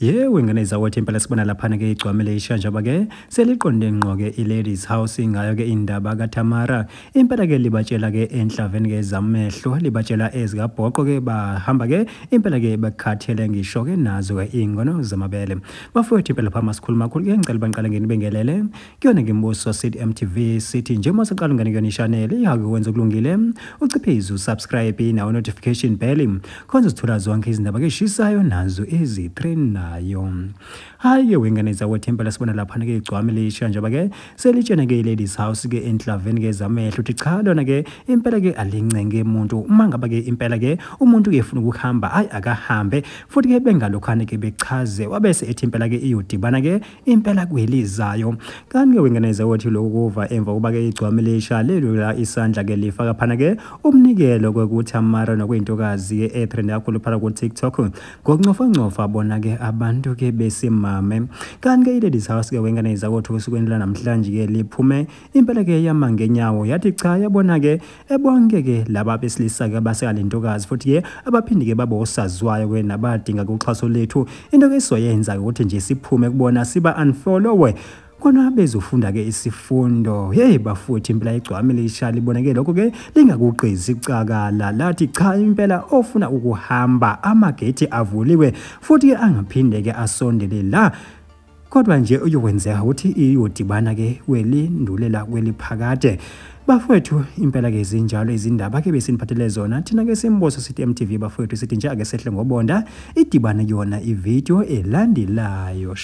Yewe ngane zawethu, impela sibona laphana ke igcwame lelisha njengoba ke seliqonde ngqo ke i-Ladies House ngayo ke indaba kaTamara. Impela ke libatshela ke enhlaveni ke zamehlo, libatshela ezikabhoqo ke bahamba ke impela ke bakhathele ngisho ke nazo ke iy'ngono zamabele. Bafowethu, impela phama sikhuluma kakhulu ke, ngicela bangiqale nginibingelele kuyona ke Mbuso City MTV. Sithi njengoba saqala ngane kuyona i-channel ihake kwenza okulungile, uciphize usubscribe nawo notification bell khona uzithola zonke izindaba ke eshisayo nazo ezitrendayo. Hayi ke wengane zawethu, impela sibona laphana ke igcwame lisha njengoba ke selitshena ke i-Ladies House ke enhlaveni ke zamehlo ukuthi cha, lona ke impela ke alincenge umuntu. Uma ngaba ke impela ke umuntu ke efuna ukuhamba, hayi akahambe, futhi ke bengalokhane ke bechaze wabese ethi impela ke iyodibana ke impela kwelizayo. Kanti ke wengane zawethu, lokhu kuva emva kuba ke igcwame lisha lelula isandla ke lifaka phana ke umnikelo kwekuTamara nokuyintokazi ke etrend kakhulu phana ku TikTok ngokuncofancofa bona ke abantu ke besimame. Kanti ke i-Ladies House ke wengane zawethu, osukwini namhlanje ke liphume impela ke yama ngenyawo, yathi cha, yabona ke ebonke ke laba besilisa ke basekalentokazi, futhi ke abaphindi ke babe osaziwayo ke nabadinga uxhaso lethu. Into ke sizoyenza ukuthi nje siphume kubona, siba unfollow khona bezofunda ke isifundo. Hey bafowethu, impela igcwame lisha liboneke lokho ke lingakugqizi icakala, lathi cha, impela ofuna ukuhamba amagethi avuliwe, futhi ke angaphinde ke asondele la, kodwa nje uyokwenzeka ukuthi iyodibana ke welindulela kweliphakade. Bafowethu, impela ke zinjalo izindaba ke besiniphathele zona thina ke Simboso Sithi MTV. Bafowethu, sithi nje ake sehle ngobonda, idibane kuyona ividiyo elandelayo.